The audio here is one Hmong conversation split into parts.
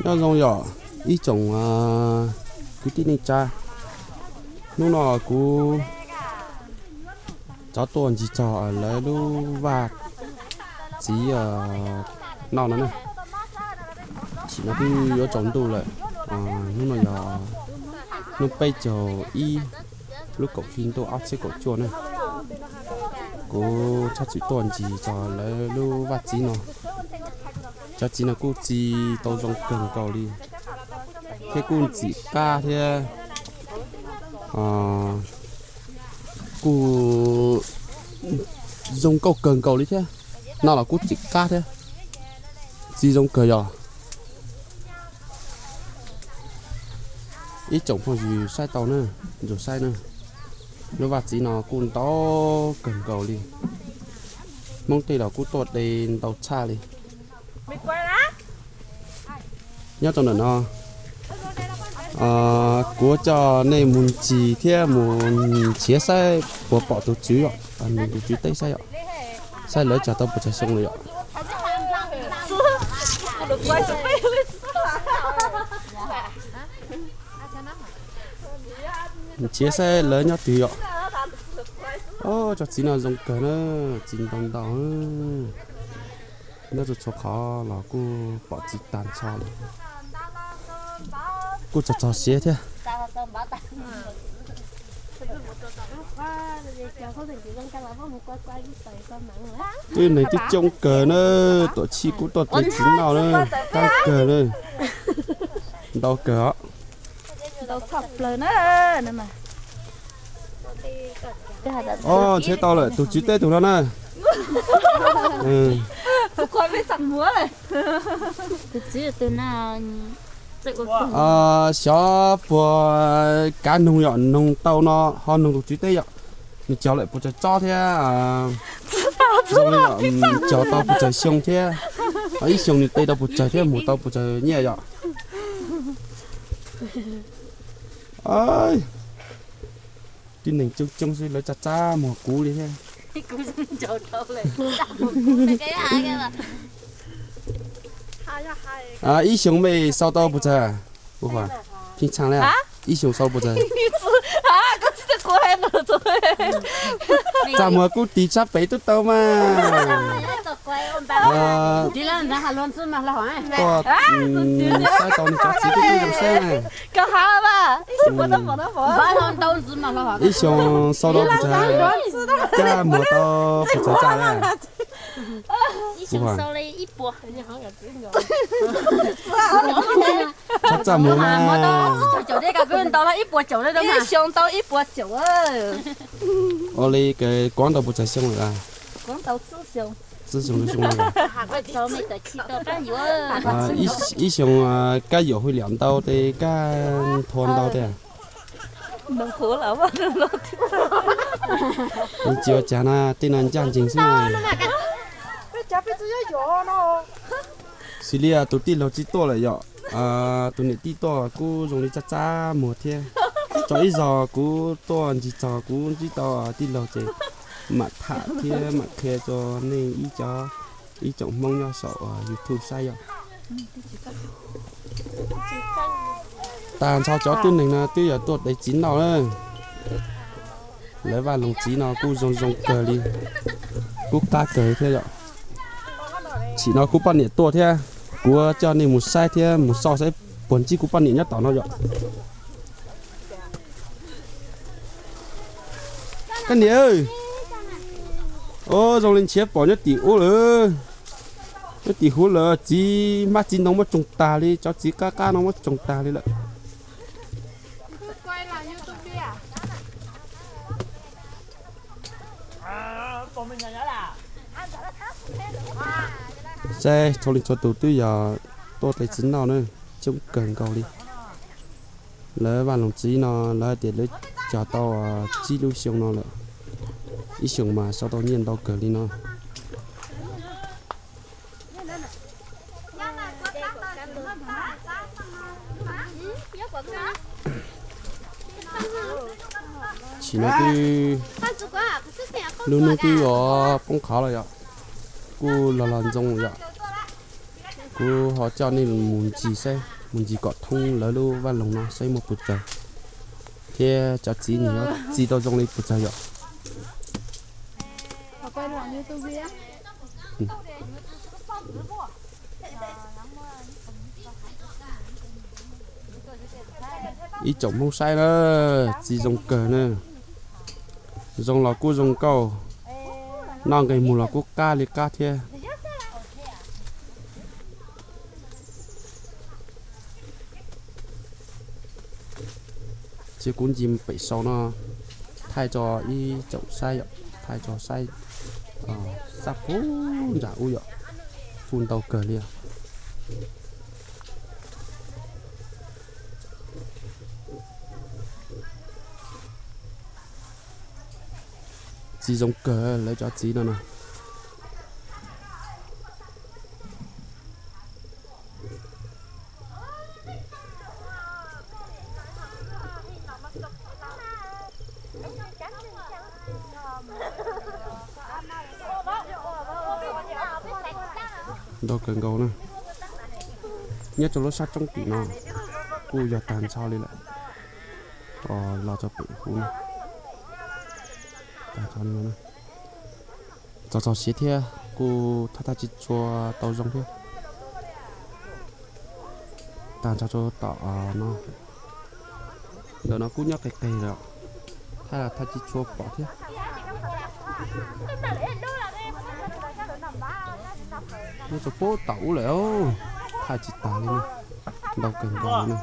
Nyob zoo yom, ib tsoom kwv tij neej tsa, hnub no kuv rov tuaj ncig txog lawv lub vaj txiv noj no na. Tam sim no twb yuav tsaus ntuj lawm, hnub no yog hnub peb caug ib lub kaum hli ntuj ob txhiab kaum cuaj na. Kuv txhob txwm tuaj ncig txog lawv lub vaj txiv no. Cov txiv no kuj txi tau zoo kawg nkaus li, thiab kuj ntxim qab thiab, kuj zoo nkauj kawg nkaus li thiab. No los kuj ntxim qab thiab, txi zoo kawg yom. Ib tsoom phooj ywg saib tau na, ntxuag saib na, lub vaj txiv no kuj ntau kawg nkaus li. Hmoob tej los kuj tuaj de ntau tshaj li. Nyob rau ntawm no, kuv coj nej mus ncig thiab mus nrhiav saib puas pom tus tswv, nug tus tswv teb saib yom, saib lawv txog tau puas tsawg xyoo lawm yom. Nrhiav saib lawv nyob twg yom. Cov txiv no zoo kawg na, txi ntau ntau. Nyob rau txhua qhov los kuj pom txiv tag nrho li, kuj txog txog siav thiab. Twb neeg twb coob kawg na, tuam tshij kuj tuaj de txiv noj na, qab kawg na, ntau kawg os. Os, nrhiav tau lawm tus tswv teb tus no na. Xyov puas kav noog yom, noog tau no ho noog tus tswv teb yom. Nws cog lawm puas tsawg tsob thiab, zoo li yom, cog tau puas tsawg xyoo thiab, ib xyoos nws de tau puas tsawg thiab mus tau puas tsawg nyiaj yom. Twb neeg coob coob xwb lawv tsa tsa muag kuv li thiab. Ib xyoos mej sau tau puas tsawg? Pheej tshaj li, ib xyoos sau puas tsawg? Tsa muag kuv tig tshab pem tub tau mas. Tuaj saib tau nws cov txiv tub tub zoo saib na. Ib xyoos sau tau puas tsawg? Cab muag tau puas tsawg tsa li? Txhob txaj muag mas. Ua li kuav ntau puas tsawg xyoo lawm? Xwb xyoo xyoo. Ib xyoos kab yuam hwj liam ntau tes kab nthua ntau tiag. Tsis ua cas na, tej no ncaj ncees xwb. Xws li tus tij laug tsis tuaj lawm yom, tus niam tij tuaj kuj zoo li txaj txaj muag thiab. Tso ib zaug kuv tuaj ncig txog kuv ntsib tau tij laug ces mam tham thiab mam qhia rau nej ib co, ib tsoom Hmoob nyob saum YouTube saib yom. Tag nrho cov tib neeg no twb yog tuaj de txiv noj na. Lawv vaj loog txiv no kuj zoo zoo kawg li, kuj qab kawg thiab yom. Tam sim no kuv poj niam tuaj thiab, kuv coj nej mus saib thiab mus xauj saib puas ntsib kuv poj niam nyob tom no yom. Koj niam, zoo li ntshiab pom nyob tim ub lawm, nyob tim huv lawm, txiv hmab txiv ntoo muab tsoo tag li, cov txiv qab qab no muab tsoo tag li lawm. Saib txhua leej txhua tus twb yog tuaj de txiv noj na, coob kawg nkaus li. Lawv vaj loog txiv no lawv hais tias lawv cog tau tsib lub xyoo no lawm, ib xyoos mas sau tau nyiaj ntau kawg li no. Tam sim no twb, lub hnub twb yuav poob qho lawm yom, kuj los los ntxoo yom. Kuv ho coj nej mus ncig saib, mus ncig kom thoob lawv lub vaj loog no saib muaj puas tsawg, thiab cov txiv nws yuav txi tau zoo li puas tsawg yom. Ib tsoom Hmoob saib na, txiv zoo kawg na. Zoo los kuj zoo nkauj, noj nqes mus los kuj qab li qab thiab. Ces kuv ncig pem saum no thaij tso ib tsoom saib yom, thaij tso saib, xab puag nram ub yom, kuj ntau kawg li os. Txiv zoo kawg lawv cov txiv no na. Ntau kawg nkaus na. Nyob rau lub sab roob tim no kuj yog tag nrho li lawm. Los rau pem hauv no, tag nrho li no. Txog txog siav thiab kuj thaj thaj tsis tshua tau zoo thiab. Tag nrho rau tom no, ntawm no kuj nyob qis qis lawm, thaj thaj tsis tshua pom thiab. Nyob rau puag tom ub lawm, thaj tsis tag li na, ntau kawg nkaus li na.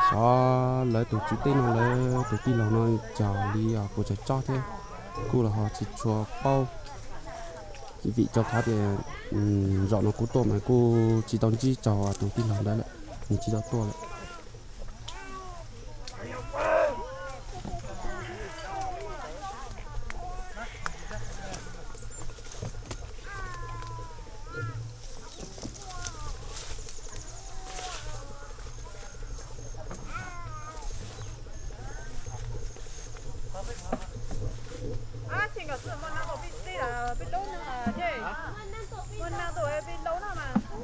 Xyov lawv tus tswv teb no lawv tus tij laug no cog li puas tsawg tsob thiab, kuj los ho tsis tshua paub. Vim rau qhov tias zaum no kuv tuaj mas kuj tsis tau ntsib raug tus tij laug ntawd lawm, nws tsis tau tuaj lawm.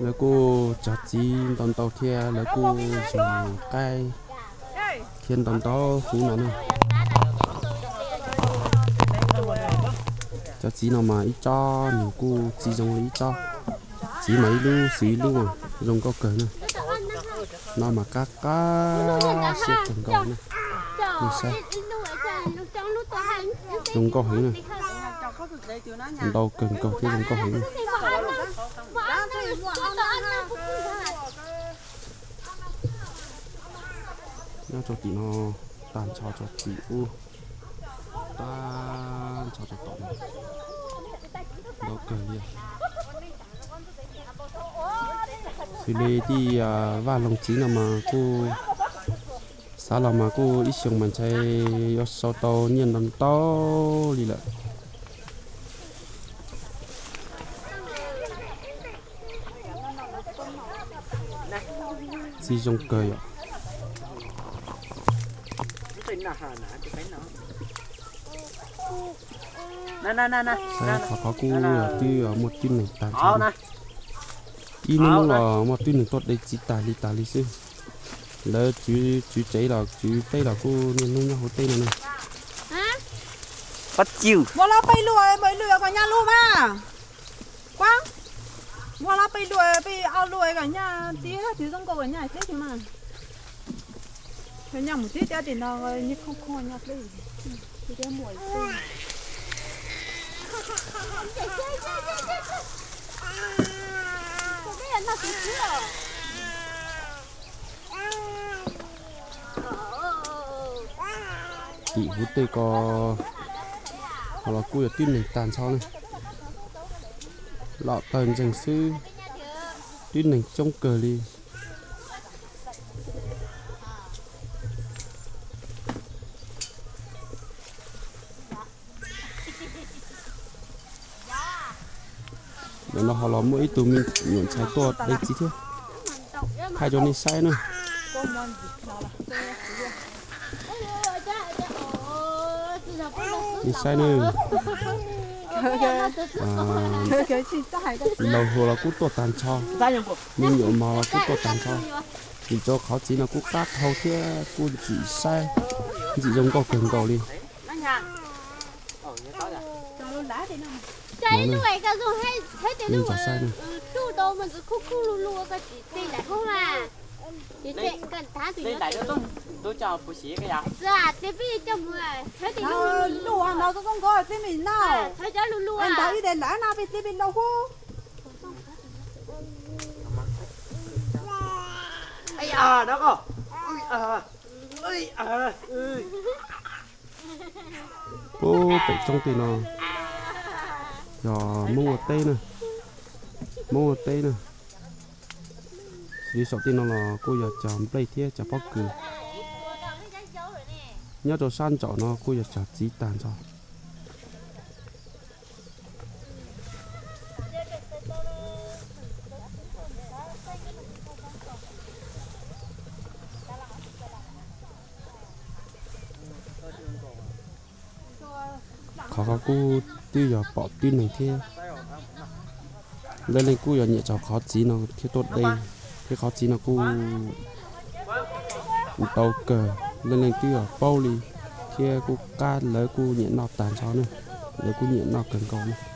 Lawv kuj cog txiv ntau ntau thiab lawv kuj zog qaib thiab ntau ntau huv no na. Cov txiv no mas ib tsob nws kuj txiv zoo li ib tsob, txiv mas ib lub xws ib lub, zoo nkauj kawg na. No mas qab qab siab kawg nkaus na. Nej saib, zoo nkauj heev na, ntau kawg nkaus thiab zoo nkauj heev na. Nyob rau tim no, tag nrho rau tim ub, tag nrho rau tom no, ntau kawg li. Xws li tej vaj loog txiv no mas kuj xav los mas kuj ib xyoos mas ntshai yuav sau tau nyiaj ntau ntau li lawm. Txiv zoo kawg yom. Saib qhov qhov kuj twb muaj tib neeg tag nrho na. Ib hnub no los muaj tib neeg tuaj de txiv tas li tas li xwb. Lawv tswv tsev los tswv teb los kuj niaj hnub nyob hauv teb no ne. Muab lub peb lub, muaj ib lub yuav kom nyab lub mas. Kuab, muab lub peb lub, peb ob lub kom nyab tib, twb zoo nkauj kom nyab teb mas. Nyab mus tib tiab tim no, nyab khoom khoom nyab teb. Tim huv tej ko ho los kuj yog tib neeg tag nrho ne. Los tawg ntseeg xwb, tib neeg coob kawg li. Ntawm no ho los muaj ib tug me nyuam ntxhais tuaj de txiv thiab, thaij rau nej saib na. Nej saib na, Laus hluas los kuj tuaj tag nrho, me nyuam mos los kuj tuaj tag nrho. Vim rau qhov txiv no kuj qab qhau thiab kuj ntxim saib, ntxim zoo nkauj kawg nkaus li. Puag pem roob tej no yog Hmoob ua teb na, Hmoob ua teb na. Xws li saum tej no los kuj yog cov nplej thiab cov pob kws. Nyob rau sab nraum no kuj yog cov txiv tag nrho. Qhov ko kuj twb yog pom tib neeg thiab. Leej leej kuj yog nyiam txog qhov txiv no thiab tuaj de, thiab qhov txiv no kuj ntau kawg, leej leej twb yog paub li, thiab kuj qab lawv kuj nyiam noj tag nrho na, lawv kuj nyiam noj kawg nkaus na.